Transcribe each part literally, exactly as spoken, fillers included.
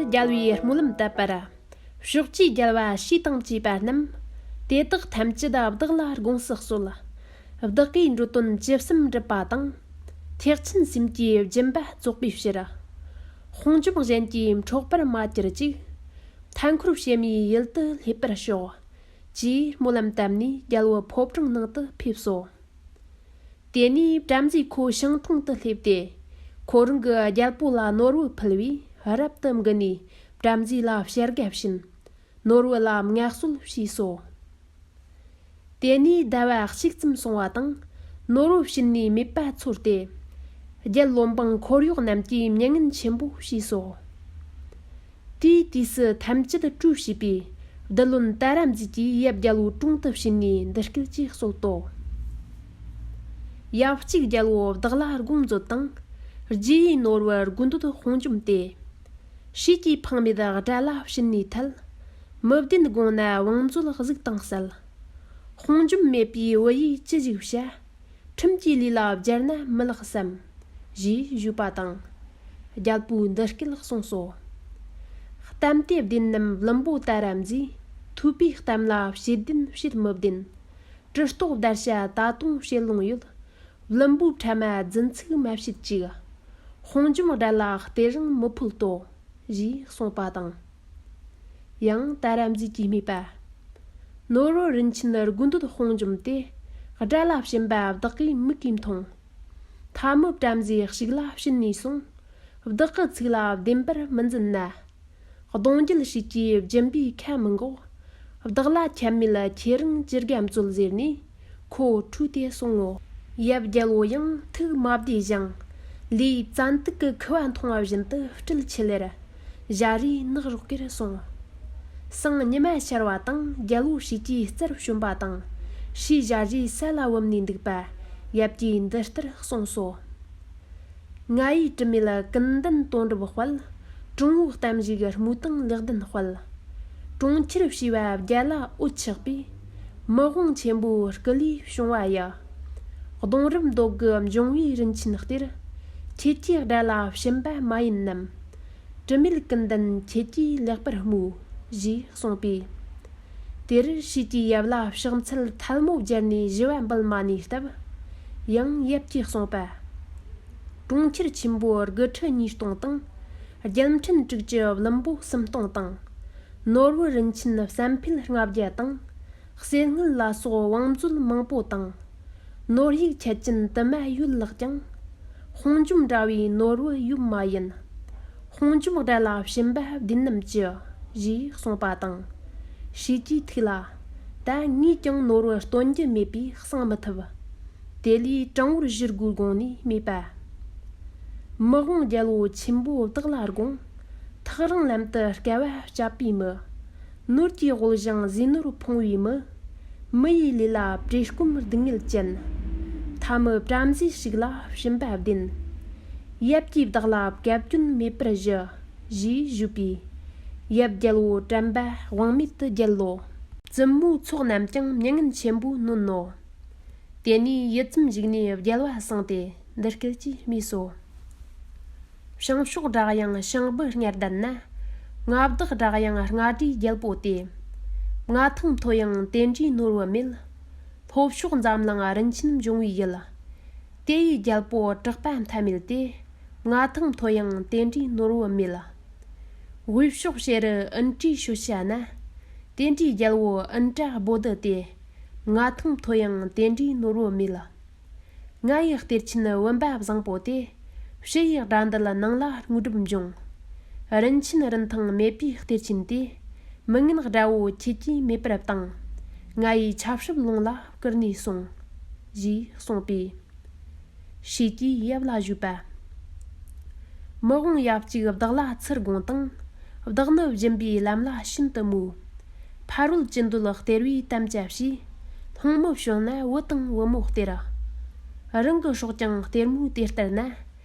རྒྱལ་བའི་སྨོན་ལམ་བཏབ་པར། ཕྱོགས་བཅུའི་རྒྱལ་བ་སྲས་དང་བཅས་པ་རྣམས། དེ་དག་ཐམས་ཅད་བདག་ལ་དགོངས་སུ་གསོལ། བདག་གིས་འགྲོ་དོན་ཇི་བསམ་འགྲུབ་པ་དང་། ཐེག་ཆེན་སེམས་ཀྱི་སྦྱིན་པ་རྫོགས་པའི་ཕྱིར། དཔུང་འཇོམས་གཞན་གྱིས་འཕྲོག་པར་མ་གྱུར་ཅིག། མཐའ་འཁོར་ཕྱི་མའི་ཡུལ་དུ་སླེབས་པར་ཤོག། ཅེས་སྨོན་ལམ་བཏབ་ནས་རྒྱལ་པོ་ཕོ་བྲང་ནང་དུ་ཕེབས་སོ། དེ་ནས་བྲམ་ཟེ་ཁོ་ཤིང་དྲུང་དུ་སླེབས་ཏེ། ཁོ་རང་གི་རྒྱལ་པོ་ལ་ནོར་བུ་ཕུལ་བས་རབ་ཏུ་མགུ་ནས་བྲམ་ཟེ་ལ་བྱ་དགའ་བྱིན། ནོར་བུ་ལ་མངའ་གསོལ་བྱས་སོ། དེ་ནས་ཟླ་བ་གཅིག་ཙམ་སོང་བ་དང་། ནོར་བུ་བྱིན་ནས་མེད་པ་ཚོར་ཏེ། རྒྱལ་བློན་འབངས་འཁོར་གཡོག་རྣམས་ཀྱིས་མྱ་ངན་ཆེན་པོ་བྱས་སོ། དེའི་དུས་སུ་ཐམས་ཅད་བྲོས་བྱས་པས། བདུད་བློན་ཏཱ་ར་མཛེས་ཀྱིས་ཡབ་རྒྱལ་པོའི་དྲུང་དུ་ཕྱིན་ནས་འདི་སྐད་ཅེས་གསོལ་ཏོ། ཡབ་གཅིག་རྒྱལ་པོ་བདག་ལ་དགོངས་མཛོད་དང་། རྗེ་ཡི་ནོར་བུ་དགུ་འདོད་དཔུང་འཇོམས་ཏེ། ཕྱིས་ཀྱི་ཕངས་མེད་དགྲ་ལ་བྱིན་ནས་ཐལ། མི་བདེན་དགོངས་ན་བང་མཛོད་གཟིགས་དང་གསལ། དཔུང་འཇོམས་མེད་པའི་བུ་ཡིས་ཅི་ཞིག་བྱ། ཁྲིམས་ཀྱི་ལས་ལ་སྦྱར་ན་མི་ལེགས་སམ། ཞེས་ཞུས་པ་དང་། རྒྱལ་པོས་འདི་སྐད་གསུངས་སོ། གཏམ་དེ་བདེན་ནམ་བླུན་པོ་ཏཱ་ར་མཛེས། ཐོས་པའི་གཏམ་ལ་བྱེད་བདེན་བྱེད་མི་བདེན། གྲི་ལྟོགས་བརྡར་བྱ་ད་དུང་བྱེད་ལོང་ཡོད། བླུན་པོའི་ཕྲ་མ་རྫུན་ཚིག་མ་བྱེད་ཅིག། དཔུང་འཇོམས་དགྲ་ལ་གཏེར་རིང་མི་ཕུལ་ཏོ། ཞེས་གསུངས་པ་དང་། ཡང་ཏཱ་ར་མཛེས་ཀྱིས་སྨྲས་པ། ནོར་བུ་རིན་ཆེན་དགུ་འདོད་དཔུང་འཇོམས་ཏེ། དགྲ་ལ་བྱིན་པ་བདག་གིས་མིག་གིས་མཐོང་། ཐ་མི་བྲམ་ཟེ་ཞིག་ལ་བྱིན་ནས་སོང་། བདག་གི་ཚིག་ལ་བདེན་པར་མི་འཛིན་ན། གདུང་རྒྱུད་ཞིག་གིས་སྦྱིན་པའི་ཁ་མི་འགོག། བདག་ལ་ཁྱབ་མེད་ཁྱེད་རང་ཅི་དགའ་མཛོད་ཟེར་ནས་ཁོ་ཁྲོས་ཏེ་སོང་ངོ་། ཡབ་རྒྱལ་པོ་ཡང་ཐུགས་མ་བདེ་ཞིང་། ལུས་བཙན་དུག་གིས་ཁུ་བ་འཐུང་བ་བཞིན་དུ་སྤྲུལ་ཆི་ལེར། ཞལ་རས་ནག་རོག་གེར་སོང་། སང་ཉི་མ་ཤར་བ་དང་རྒྱལ་པོ་ཞིག་གིས་རྩར་བྱོན་པ་དང་། ཞེས་ཞལ་རས་ས་ལ་བུམ་ནས་འདུག་པ། ཡབ་ཀྱིས་འདི་ལྟར་གསུངས་སོ། ང་ཡི་དྲི་མེད་ཀུན་ལྡན་དོན་གྲུབ་དཔལ། དྲང་བོའི་གཏམ་ཞིག་སྨྲས་དང་ལེགས་ལྡན་དཔལ། གྲོང་ཁྱེར་བྱེ་བ་བརྒྱ་ལ་འོད་ཆགས་པའི། མི་དབང་ཆེན་པོའི་སྐུ་ལུས་བྱུང་བ་ཡི། གདུང་རབས་མདོ་དགུ་འབྱུང་བའི་རིན་ཆེན་གཏེར། ཁྱེད་ཀྱིས་དགྲ་ལ་བྱིན་པ་མ་ཡིན་ནམ། དྲི་མེད་ཀུན་ལྡན་ཁྱེད་ཀྱིས་ལེགས་པར་སྨྲོས། ཞེས་གསུངས་པས། དེར་ཞེས་ཀྱིས་ཡབ་ལ་ཕྱག་འཚལ་ཐལ་མོ་སྦྱར་ནས་ཞུ་བ་འབུལ་མ་ནུས་སྟབས། ཡང་ཡབ་ཀྱིས་གསུངས་པ། གྲོང་ཁྱེར་ཆེན་པོ་དགུ་ཁྲི་ཉིས་སྟོང་དང་། རྒྱལ་ཕྲན་དྲུག་ཅུ་བློན་པོ་སུམ་སྟོང་དང་། ནོར་བུ་རིན་ཆེན་བསམ་འཕེལ་ལྔ་བརྒྱ་དང་། གསེར་དངུལ་ལ་སོགས་བང་མཛོད་མང་པོ་དང་། ནོར་ཡུག་ཆ་ཅན་དུ་མ་ཡོད་ལགས་ཀྱང་། དཔུང་འཇོམས་འདྲ་བའི་ནོར་བུ་ཡོད་མ་ཡིན། དཔུང་འཇོམས་དགྲ་ལ་བྱིན་པ་བདེན་ནམ་ཅི། ཞེས་གསུངས་པ་དང་། ཞེས་ཀྱི་ཐུགས་ལ། ད་ངས་ཀྱང་ནོར་བུ་སྟོན་རྒྱུ་མེད་པས་གསང་མི་ཐུབ། དེ་ལས་དྲང་བོར་ཞུ་དགོས་དགོངས་ནས་སྨྲས་པ། མི་དབང་རྒྱལ་པོ་ཆེན་པོ་བདག་ལ་དགོངས། ཐག་རིང་ལམ་དུ་དཀའ་བ་སྤྱད་པའི་མི། ནོར་གྱི་དབུལ་ཞིང་ཟས་ནོར་ཕོངས་པའི་མི། མི་ཡི་ལུས་ལ་བཀྲེས་སྐོམ་སྡུག་བསྔལ་ཅན། ཐ་མི་བྲམ་ཟེ་ཞིག་ལ་བྱིན་པ་བདེན། ཡབ་ཀྱིས་བདག་ལ་བཀའ་བཀྱོན་མེད་པར་ཞུ། ཞེས་ཞུས་པས། ཡབ་རྒྱལ་པོ་དྲན་པ་དབང་མེད་དུ་བརྒྱལ་ལོ། བཙུན་མོའི་ཚོགས་རྣམས་ཀྱང་མྱ་ངན་ཆེན་པོས་ནོན་ནོ། དེ་ནས་ཡུད་ཙམ་བཞུགས་ནས་རྒྱལ་བ་གསུངས་ཏེ་འདི་སྐད་ཅེས་སྨྲས་སོ། བྱང་ཕྱོགས་བྲག་ཡང་བྱང་བུ་ལྔར་ལྡན་ན། མངའ་བདག་བྲག་ཡང་མངའ་སྡེའི་རྒྱལ་པོ་སྟེ། མངའ་ཐང་མཐོ་ཡང་དེ་འདྲའི་ནོར་བུ་མེད། ལྷོ་ཕྱོགས་འཛམ་གླིང་རིན་ཆེན་འབྱུང་བའི་ཡུལ། དེ་ཡི་རྒྱལ་པོ་གྲགས་པ་མཐའ་མེད་དེ། མངའ་ཐང་མཐོ་ཡང་དེ་འདྲའི་ནོར་བུ་མེད། དབུས་ཕྱོགས་ཕྱི་རུ་ཨིན་དྲའི་ཤུལ་བྱ་ན། དེ་འདྲའི་རྒྱལ་པོ་ཨིན་དྲ་བོ་དྷི་སྟེ། མངའ་ཐང་མཐོ་ཡང་དེ་འདྲའི་ནོར་བུ་མེད། ང་ཡི་གཏེར་ཆེན་བུམ་པ་བཟང་པོ་སྟེ། བྱི་ཡི་དགྲ་འདུལ་ནང་ལ་དངོས་གྲུབ་འབྱུང་། རིན་ཆེན་རིན་ཐང་མེད་པའི་གཏེར་ཆེན་དེ། མི་ངན་དགྲ་བོ་ཁྱེད་ཀྱིས་མེད་པར་བཏང་། ང་ཡི་ཆབ་སྲིད་ལུང་ལ་བསྐུར་ནས་སོང་། ཞེས་གསུངས་པས། ཞེས་ཀྱིས་ཡབ་ལ་ཞུས་པ། མི་དབང་ཡབ་གཅིག་བདག་ལ་ཚུར་དགོངས་དང་། བདག་ནི་སྦྱིན་པའི་ལམ་ལ་ཤིན་ཏུ་མོས། ཕ་རོལ་ཅི་འདོད་གཏེར་བའི་དམ་བཅའ་བྱས། སློང་མོ་བྱོན་ན་བུ་དང་བུ་མོ་སྟེར། རང་གི་སྲོག་ཀྱང་གཏེར་མོའི་དེ་ལྟར་ན།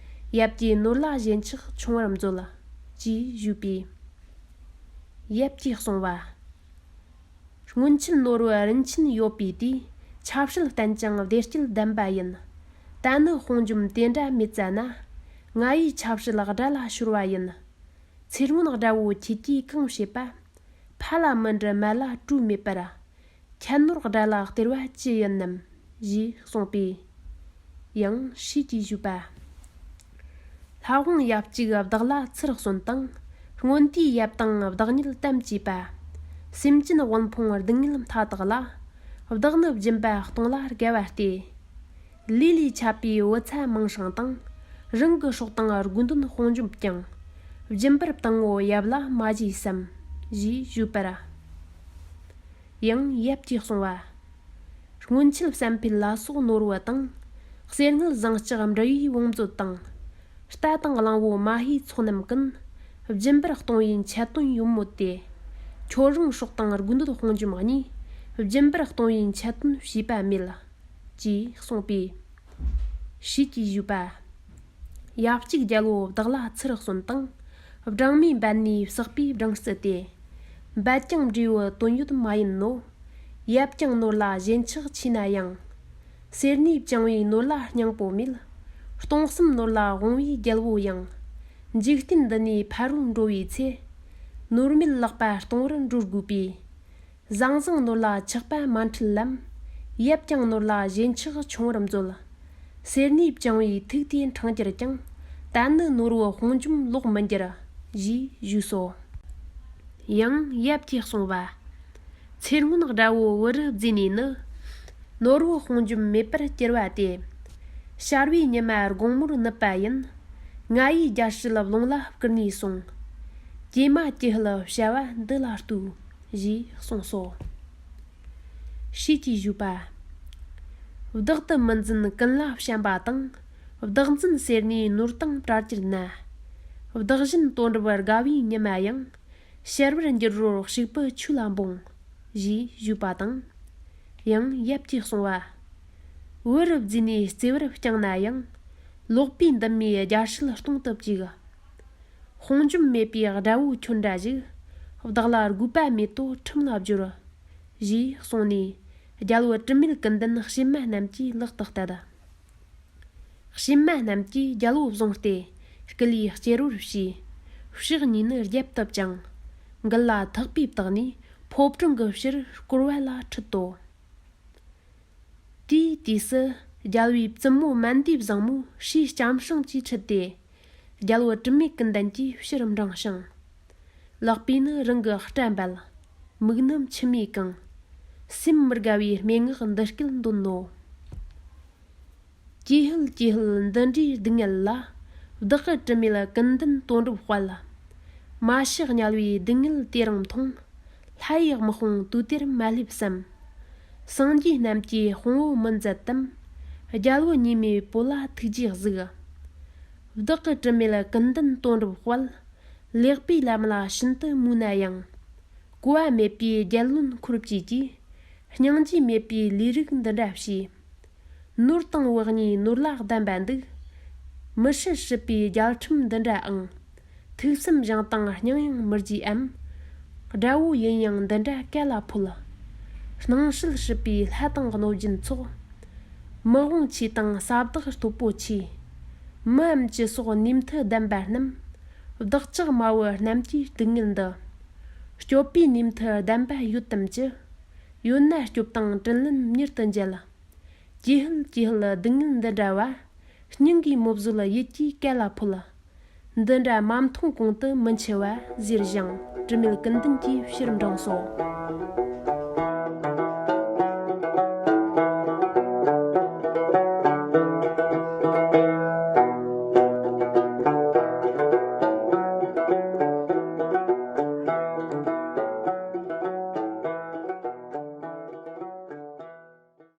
ཡབ་ཀྱི་ནོར་ལ་ཞེན་ཆགས་ཆུང་བར་མཛོད། ཅེས་ཞུས་པས། ཡབ་ཀྱིས་གསུངས་པ། སྔོན་ཆད་ནོར་བུ་རིན་ཆེན་ཡོད་པའི་དུས། ཆབ་སྲིད་བརྟན་ཅིང་བདེ་སྐྱིད་ལྡན་པ་ཡིན། ད་ནི་དཔུང་འཇོམས་དེ་འདྲ་མེད་ཙ་ན། ང་ཡི་ཆབ་སྲིད་དགྲ་ལ་ཤོར་བ་ཡིན། ཚེ་སྔོན་དགྲ་བོ་ཁྱེད་ཀྱིས་གང་བྱེད་པ། ཕ་ལ་མི་འདྲི་མ་ལ་གྲོས་མེད་པར། ཁྱད་ནོར་དགྲ་ལ་སྟེར་བ་ཅི་ཡིན་ནམ། ཞེས་གསུངས་པས། ཡང་ཧྲཱིཿ་ཅེས་ཞུས་པ། ལྷ་དབང་ཡབ་གཅིག་བདག་ལ་ཚུར་གསོན་དང་། སྔོན་དུས་ཡབ་དང་བདག་ཉིད་དམ་བཅས་པ། སེམས་ཅན་དབུལ་ཕོངས་སྡུག་བསྔལ་མཐའ་དག་ལ། བདག་ནི་སྦྱིན་པ་གཏོང་ལ་དགའ་བ་སྟེ། ལས་ལས་ཆད་པའི་འུ་ཚ་མིང་སྲིང་དང་། རང་གི་སྲོག་དང་དགོས་འདོད་དཔུང་འཇོམས་ཀྱང་། སྦྱིན་པར་བཏང་ངོ་ཡབ་ལ་མ་བརྗེད་བསམ། ཞེས་ཞུས་པར། ཡང་ཡབ་ཀྱིས་གསུངས་པ། སྔོན་ཆད་བསམ་འཕེལ་ལ་སོགས་ནོར་བུ་དང་། གསེར་དངུལ་ཟངས་ལྕགས་འབྲུ་བའི་བང་མཛོད་དང་། རྟ་དང་གླང་བོ་མ་ཧེའི་ཚོགས་རྣམས་ཀུན། སྦྱིན་པར་གཏོང་བའི་འཆལ་དོན་ཡོད་མོད་དེ། ཁྱོད་རང་སྲོག་དང་དགོས་འདོད་དཔུང་འཇོམས་གཉིས། སྦྱིན་པར་གཏོང་བའི་འཆལ་དོན་བྱས་པ་མེད། ཅེས་གསུངས་པས། ཧྲཱིཿ་ཅེས་ཞུས་པ། ཡབ་གཅིག་རྒྱལ་པོ་བདག་ལ་ཚུར་གསོན་དང་། སྦྲང་མའི་འབད་ནི་བསགས་པའི་སྦྲང་རྩི་སྟེ། འབད་ཀྱང་འབྲས་བུ་དོན་ཡོད་མ་ཡིན་ནོ། ཡབ་ཀྱང་ནོར་ལ་ཞེན་ཆགས་ཆེ་ན་ཡང་། གསེར་ནས་བཅིངས་པའི་ནོར་ལ་སྙིང་པོ་མེད། སྟོང་གསུམ་ནོར་ལ་དབང་བའི་རྒྱལ་པོ་ཡང་། འཇིག་རྟེན་འདི་ནས་ཕ་རོལ་འགྲོ་བའི་ཚེ། ནོར་མེད་ལག་པ་སྟོང་བར་འགྲོ་དགོས་པས། ཟང་ཟིང་ནོར་ལ་ཆགས་པ་མ་འཕྲུལ་ལམ། ཡབ་ཀྱང་ནོར་ལ་ཞེན་ཆགས་ཆུང་བར་མཛོད། གསེར་ནས་བཅིངས་པའི་ཐུགས་དེ་འཕྲང་སྒྱུར་ཀྱང་། ད་ནི་ནོར་བུ་དཔུང་འཇོམས་ལོག་མི་འགྱུར། ཞེས་ཞུས་སོ། ཡང་ཡབ་ཀྱིས་གསུངས་པ། ཚེ་སྔོན་དགྲ་བོ་བུ་རུ་བརྫིས་ནས་ནི། ནོར་བུ་དཔུང་འཇོམས་མེད་པར་གྱུར་པ་སྟེ། ཤར་བའི་ཉི་མ་དགོང་མོར་ནུབ་པ་ཡིན། ང་ཡི་རྒྱལ་སྲིད་རླུང་ལ་བསྐུར་ནས་སོང་། ཀྱེ་མ་ཀྱི་ཧུད་བྱ་བ་འདི་ལ་ལྟོས། ཞེས་གསུངས་སོ། ཧྲཱིཿ་ཅེས་ཞུས་པ། བདག་ཏུ་མི་འཛིན་ཀུན་ལ་བྱམས་པ་དང་། བདག་འཛིན་ཟེར་ནས་ནོར་དང་བྲལ་གྱུར་ན། བདག་གཞན་དོན་གྲུབ་དགའ་བའི་ཉི་མ་ཡང་། ཕྱར་བར་འགྱུར་རོར་ཞིག་པུ་ཆོས་ལ་འབུངས། ཞེས་ཞུས་པ་དང་། ཡང་ཡབ་ཀྱིས་གསུངས་པ། བུ་རུ་བརྫིས་ནས་བརྩེ་བར་བསྐྱངས་ན་ཡང་། ལོག་པའི་འདུན་མས་རྒྱལ་སྲིད་སྟོང་དུ་བཅུག། དཔུང་འཇོམས་མེད་པའི་དགྲ་བོ་ཁྱོད་འདྲ་ཞིག། བདག་ལ་དགོས་པ་མེད་དོ་ཁྲིམས་ལ་སྦྱོར། ཞེས་གསུངས་ནས། རྒྱལ་པོ་དྲི་མེད་ཀུན་ལྡན་གཤེད་མ་རྣམས་ཀྱི་ལག་ཏུ་གཏད། གཤེད་མ་རྣམས་ཀྱིས་རྒྱལ་པོ་བཟུང་སྟེ་སྐུ་ལུས་བསྐྱེད་རོལ་བྱས། ཕྱག་གཉིས་ནི་རྒྱབ་ཏུ་བརྐྱངས། མགུལ་ལ་ཐག་པས་བཏགས་ནས་ཕོ་བྲང་གི་ཕྱིར་བསྐོར་བ་ལ་ཁྲིད་དོ། དེའི་དུས་སུ་རྒྱལ་པོའི་བཙུན་མོ་མན་དཱི་བཟང་མོ་ཧྲཱིཿ་ལྕམ་སྲིང་གིས་ཁྲིད་དེ། རྒྱལ་པོ་དྲི་མེད་ཀུན་ལྡན་གྱི་ཕྱིར་འབྲངས་ཤིང་། ལག་པས་ནི་རང་གི་སྐྲ་འབལ། མིག་ནི་མཆི་མས་གང་། སེམས་མི་དགའ་བའི་སྨྲེ་ངག་འདི་སྐད་འདོན་ནོ། ཀྱི་ཧུད་ཀྱི་ཧུད་འདི་འདྲའི་སྡུག་བསྔལ་ལ། བདག་གི་དྲི་མེད་ཀུན་ལྡན་དོན་གྲུབ་དཔལ། མ་ཤི་དམྱལ་བའི་སྡུག་བསྔལ་དེ་རིང་མཐོང་། ལྷ་ཡི་དམག་དཔུང་དུས་དེར་མ་སླེབས་སམ། སངས་རྒྱས་རྣམས་ཀྱི་དཔུང་བོ་མི་མཛད་དམ། རྒྱལ་པོ་ཉི་མའི་པོ་ལ་ཐུགས་རྗེས་གཟིགས། བདག་གི་དྲི་མེད་ཀུན་ལྡན་དོན་གྲུབ་དཔལ། ལེགས་པའི་ལམ་ལ་ཤིན་ཏུ་མོས་ན་ཡང་། གོ་བ་མེད་པའི་རྒྱལ་བློན་འཁོར་བཅས་ཀྱིས། སྙིང་རྗེ་མེད་པའི་ལས་རིགས་འདི་འདྲ་བྱས། ནོར་དང་བུ་གཉིས་ནོར་ལ་གདམས་པ་འདུག། མི་ཤི་སྲིད་པའི་རྒྱལ་ཁྲིམས་འདི་འདྲའང་། ཐུགས་བསམ་བཞེངས་དང་སྙིང་ཡང་མི་རྗེའམ། དགྲ་བོ་ཡིན་ཡང་འདི་འདྲ་ག་ལ་ཕོད། སྣང་སྲིད་སྲིད་པའི་ལྷ་དང་གནོད་སྦྱིན་ཚོགས། མི་དབང་ཆེ་དང་ས་བདག་སྟོབས་པོ་ཆེ། མིའམ་ཅི་སོགས་ནུས་མཐུ་ལྡན་པ་རྣམས། བདག་ཅག་མ་བུ་རྣམས་ཀྱི་སྡུག་བསྔལ་འདི། སྐྱོབ་པའི་ནུས་མཐུ་ལྡན་པ་ཡོད་དམ་ཅི། ཡོད་ན་སྐྱོབ་དང་དྲིན་ལན་མྱུར་དུ་འཇལ། ཀྱི་ཧུད་ཀྱི་ཧུད་སྡུག་བསྔལ་འདི་འདྲ་བ། སྙིང་གི་མོ་བཟོད་ཡིད་ཀྱིས་ག་ལ་ཕོད། འདི་འདྲ་མ་མཐོང་གོང་དུ་མི་འཆི་བ་ཟེར་ཞིང་དྲི་མེད་ཀུན་ལྡན་གྱི་ཕྱིར་འབྲངས་སོ།